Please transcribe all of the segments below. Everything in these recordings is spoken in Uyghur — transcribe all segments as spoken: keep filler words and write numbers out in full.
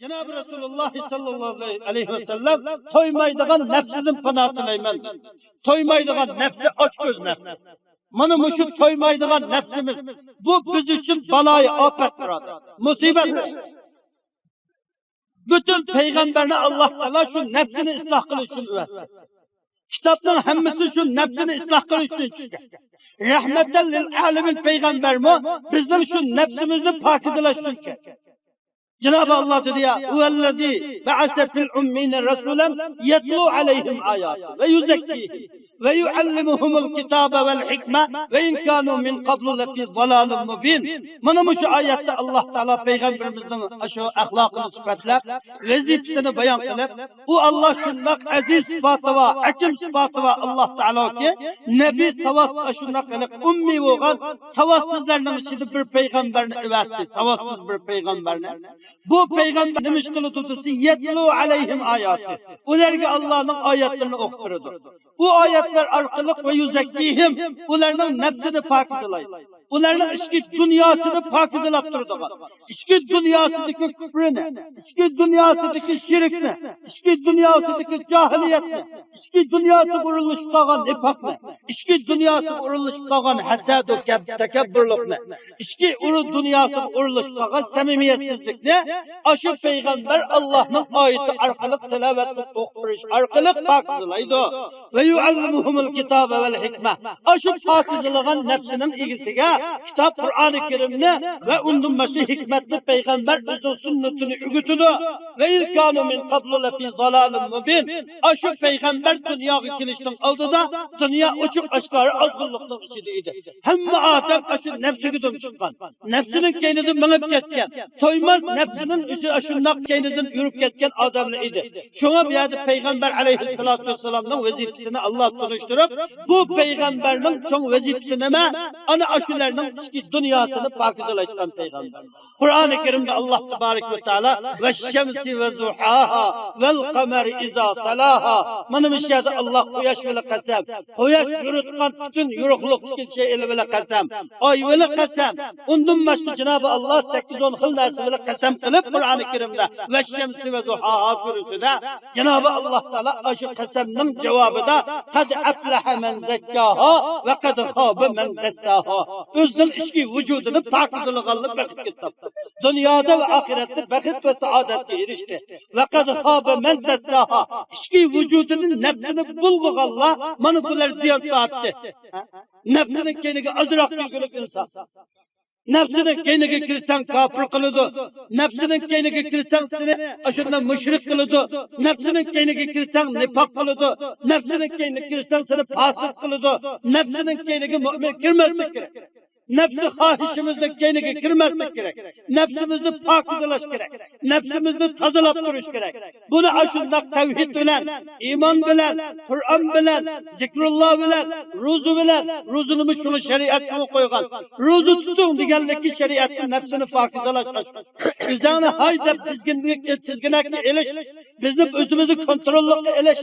جانابى رەسۇلۇللاھ سەللەللاھۇ ئەلەيھى ۋەسەللەم تويمايدىغان نەپسىدىن پانا تىلەيمەن. تويمايدىغان نەپسى ئاچكۆز نەپسى. مانا مۇشۇ تويمايدىغان نەپسىمىز، بۇ بىز ئۈچۈن بالايى ئاپەت، بۇرادەر. مۇسىبەت. پۈتۈن پەيغەمبەرنى ئاللاھ تائالا شۇ نەپسىنى ئىسلاھ قىلىش ئۈچۈن ئەۋەتتى. كىتابنىڭ ھەممىسى شۇ نەپسىنى ئىسلاھ قىلىش ئۈچۈن چۈشكەن. رەھمەتەن لىل ئالەمىن پەيغەمبەرمۇ بىزنىڭ شۇ نەپسىمىزنى پاكىزىلاش ئۈچۈن كەلگەن. جانابى ئاللاھ دېدى يا، ھۇۋەللەزى بەئەسە فىل ئۇممىييىنە رەسۇلەن يەتلۇ ئەلەيھىم ئاياتىھى ۋە يۇزەككىھىم ۋە يۇئەللىمۇھۇمۇل كىتابە ۋەل ھىكمە ۋە ئىن كانۇ مىن قەبلۇ لەفى زالالىن مۇبىن. مانا مۇشۇ ئايەتتە ئاللاھ تائالا پەيغەمبىرىمىزنىڭ ئاشۇ ئەخلاقىنى سۈپەتلەپ، ۋەزىپىسىنى بايان قىلىپ، ئۇ ئاللاھ شۇنداق ئەزىز سۈپاتى بار، ھەكىم سۈپاتى بار ئاللاھ تائالاكى، نەبى ساۋاتسىز، ئاشۇنداق ھېلىقى ئۇممىي بولغان ساۋاتسىزلارنىڭ ئىچىدە بىر پەيغەمبەرنى ئەۋەتتى، ساۋاتسىز بىر پەيغەمبەرنى. بۇ پەيغەمبەر نېمە ئىش قىلىدۇ دېسە، يەتلۇ ئەلەيھىم ئاياتى، ئۇلارغا ئاللاھنىڭ ئايەتلىرىنى ئوقۇپ بېرىدۇ. بۇ ئايەتلەر ئارقىلىق ۋە يۇزەككىھىم، ئۇلارنىڭ نەپسىنى پاكىزلايدۇ. ئۇلارنىڭ ئىچكى دۇنياسىنى پاكىزلاپ تۇرىدىغان، ئىچكى دۇنياسىدىكى كۇپرىنى، ئىچكى دۇنياسىدىكى شىركنى، ئىچكى دۇنياسىدىكى جاھىلىيەتنى، ئىچكى دۇنياسىغا ئورۇنلىشىپ قالغان نىپاقنى، ئىچكى دۇنياسىغا ئورۇنلىشىپ قالغان ھەسەدۇ كەب-، تەكەببۇرلۇقنى، ئىچكى ئۇرۇ دۇنياسىغا ئورۇنلىشىپ قالغان سەمىمىيەتسىزلىكنى ئاشۇ پەيغەمبەر ئاللاھنىڭ ئايىتى ئارقىلىق تىلاۋەت قىلىپ ئوقۇپ بېرىش ئارقىلىق پاكىزلايدۇ. ۋە يۇئەللىمۇھۇمۇل كىتابە ۋەل ھىكمە. ئاشۇ پاكىزلىغان نەپسىنىڭ ئىگىسىگە كىتاب قۇرئانى كەرىمنى ۋە ئۇندىن باشقا ھېكمەتنى پەيغەمبەر ئۆزىنىڭ سۈننىتىنى ئۆگىتىدۇ. ۋە ئىن كانۇ مىن قەبلۇ لەفى زالالىن مۇبىن. ئاشۇ پەيغەمبەر دۇنياغا كېلىشنىڭ ئالدىدا دۇنيا ئوچۇق ئاشكارا ئازغۇنلۇقنىڭ ئىچىدە ئىدى. ھەممە ئادەم ئاشۇ نەپسىگە دۈم چىققان، نەپسىنىڭ كەينىدىن مېڭىپ كەتكەن. تويماس نەپسىنىڭ ئۆزى ئاشۇنداق كەينىدىن يۈرۈپ كەتكەن ئادەملەر ئىدى. شۇڭا بۇ يەردە پەيغەمبەر ئەلەيھىسسالاتۇ ۋەسسالامنىڭ ۋەزىپىسىنى ئاللاھ تونۇشتۇرۇپ، بۇ پەيغەمبەرنىڭ چوڭ ۋەزىپىسى نېمە؟ ئانا ئاشۇلارنىڭ ئىچكى دۇنياسىنى پاكىزلايدىغان پەيغەمبەر. قۇرئانى كەرىمدە ئاللاھ تەبارەك ۋە تائالا ۋەششەمسى ۋەزۇھاھا ۋەل قەمەرى ئىزا تالاھا. مانا مۇشۇ يەردە ئاللاھ قۇياش بىلەن قەسەم، قۇياش يورۇتقان پۈتۈن يورۇقلۇقتىكى شەيئىلەر بىلەن قەسەم، ئاي بىلەن قەسەم، ئۇندىن باشقا جانابى ئاللاھ سەككىز ئون خىل نەرسە بىلەن قەسەم قىلىپ قۇرئانى كەرىمدە ۋەششەمسى ۋەزۇھاھا سۈرىسىدە جانابى ئاللاھ تائالا ئاشۇ قەسەمنىڭ جاۋابىدا قەد ئەفلەھە مەن زەككاھا ۋە قەد خابە مەن دەسساھا. ئۆزىنىڭ ئىچكى ۋۇجۇدىنى پاكىزلىغانلار بەختكە يېتىپتۇ. دۇنيادا ۋە ئاخىرەتتە بەخت ۋە سائادەتكە ئېرىشتى. ۋە قەد خابە مەن دەسساھا. ئىچكى ۋۇجۇدىنى، نەپسىنى بۇلغىغانلار، مانا بۇلار زىيان تارتتى. نەپسىنىڭ كەينىگە ئازراق يۈرگۈلۈك ئىنسان. نەپسىنىڭ كەينىگە كىرسەڭ كاپىر قىلىدۇ. نەپسىنىڭ كەينىگە كىرسەڭ سېنى ئاشۇنداق مۇشرىك قىلىدۇ. نەپسىنىڭ كەينىگە كىرسەڭ نىپاق قىلىدۇ. نەپسىنىڭ كەينىگە كىرسەڭ سېنى پاسىق قىلىدۇ. نەپسىنىڭ كەينىگە مۇئمىن كىرمەسلىك كېرەك. نەپسى خاھىشىمىزنىڭ كەينىگە كىرمەسلىك كېرەك. نەپسىمىزنى پاكىزلاش كېرەك. نەپسىمىزنى تازىلاپ تۇرۇش كېرەك. بۇنى ئاشۇنداق تەۋھىد بىلەن، ئىمان بىلەن، قۇرئان بىلەن، زىكرۇللا بىلەن، روزا بىلەن، روزىنىمۇ شۇڭا شەرىئەت شۇڭا قويغان. روزا تۇتۇڭ دېگەنلىكى شەرىئەتتە نەپسىنى پاكىزلاش. ئۆزۈڭنى ھاي دەپ تىزگىنگە، تىزگىنەككە ئېلىش، بىزنى ئۆزىمىزنى كونتروللۇققا ئېلىش،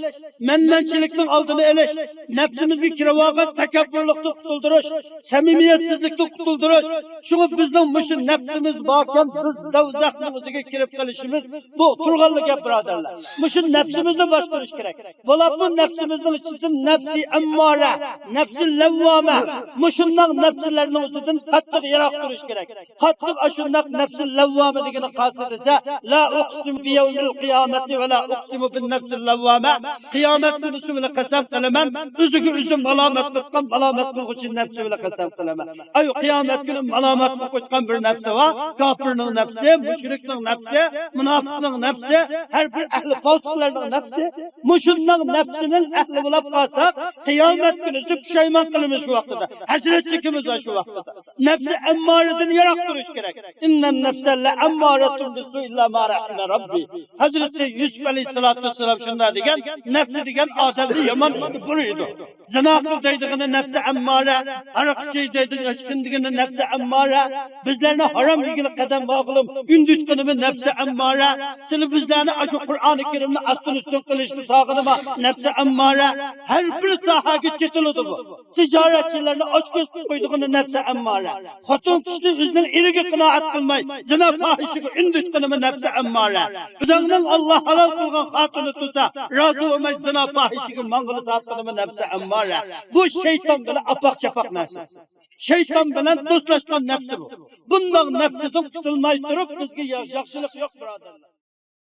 مەنمەنچىلىكنىڭ ئالدىنى ئېلىش، نەپسىمىزگە كىرىۋالغان تەكەببۇرلۇقتىن قۇتۇلدۇرۇش، سەمىمىيەتسىزلىكتىن قۇتۇلدۇرۇش. شۇڭا بىزنىڭ مۇشۇ نەپسىمىز باركەن، بىز دوزاخنىڭ ئۆزىگە كىرىپ قېلىشىمىز بۇ تۇرغانلا گەپ، بۇرادەرلەر. مۇشۇ نەپسىمىزنى باشقۇرۇش كېرەك. بولۇپمۇ نەپسىمىزنىڭ ئىچىدىن نەپسى ئەممارە، نەپسى لەۋۋامە، مۇشۇنداق نەپسلەرنىڭ ئۆزىدىن قاتتىق يىراق تۇرۇش كېرەك. قاتتىق ئاشۇنداق نەپسى لەۋۋامە دېگىنى قايسى دېسە، لا ئۇقسىمۇ بىيەۋمىل قىيامەتى ۋە لا ئۇقسىمۇ بىن نەپسىل لەۋۋامە. قىيامەت كۈنى شۇ بىلەن قەسەم قىلىمەن، ئۆزىگە ئۆزى مالامەت قىلىدىغان مالامەت قىلغۇچى نەپسى بىلەن قەسەم قىلىمەن. ئەي قىيامەت كۈنى مالامەت قىلغۇچى بىر نەپسى بار، كاپىرنىڭ نەپسى، مۇشرىكنىڭ نەپسى، مۇناپىقنىڭ نەپسى، ھەر بىر ئەھلى پاسىقلارنىڭ نەپسى. مۇشۇنداق نەپسىنىڭ ئەھلى بولاپ قالساق، قىيامەت كۈنىسى پۇشايمان قىلىمىز شۇ ۋاقتىدا، ھەسرەت چېكىمىز شۇ ۋاقتىدا. نەپسى ئەممارىدىن يىراق تۇرۇش كېرەك. ئىننەن نەفسە لەئەممارەتۇن بىسسۇئ ئىللا ما رەھىمە رەببى. ھەزرىتى يۈسۈپ ئەلەيھىسسالاتۇ ۋەسسالام شۇنداق دېگەن، نەپسى دېگەن ئادەمنى يامان ئىشقا بۇرىيدۇ. زىنا قىل دەيدىغىنى نەپسى ئەممارە، ھاراق ئىچەي دەيدىغىنى دېگىنى نەپسى ئەممارە، بىزلەرنى ھارام يېگىلى قەدەم بارغىلىم ئۈندۈتكىنىمۇ نەپسى ئەممارە، سىلى بىزلەرنى ئاشۇ قۇرئانى كەرىمنى ئاستىن ئۈستۈن قىلىشقا ساغىنىما نەپسى ئەممارە، ھەر بىر ساھەگە چېتىلىدۇ بۇ. تىجارەتچىلەرنى ئاچكۆز قىلىپ قويىدىغىنى نەپسى ئەممارە. خوتۇن كىشىنى ئۆزىنىڭ ئېرىگە قانائەت قىلماي، زىنا پاھىشىگە ئۈندۈتكىنىمۇ نەپسى ئەممارە. ئۆزۈڭنىڭ ئاللا ھالال قىلغان خاتۇنى تۇرسا، رازى بولماي زىنا پاھىشىگە ماڭغىلى ساتقىنىمۇ نەپسى ئەممارە. بۇ شەيتان بىلەن ئاپاق-چاپاق نەرسە. شەيتان بىلەن دوستلاشقان نەپسى بۇ. بۇنداق نەپسىدىن قۇتۇلماي تۇرۇپ، بىزگە يا-، ياخشىلىق يوق، بۇرادەرلەر.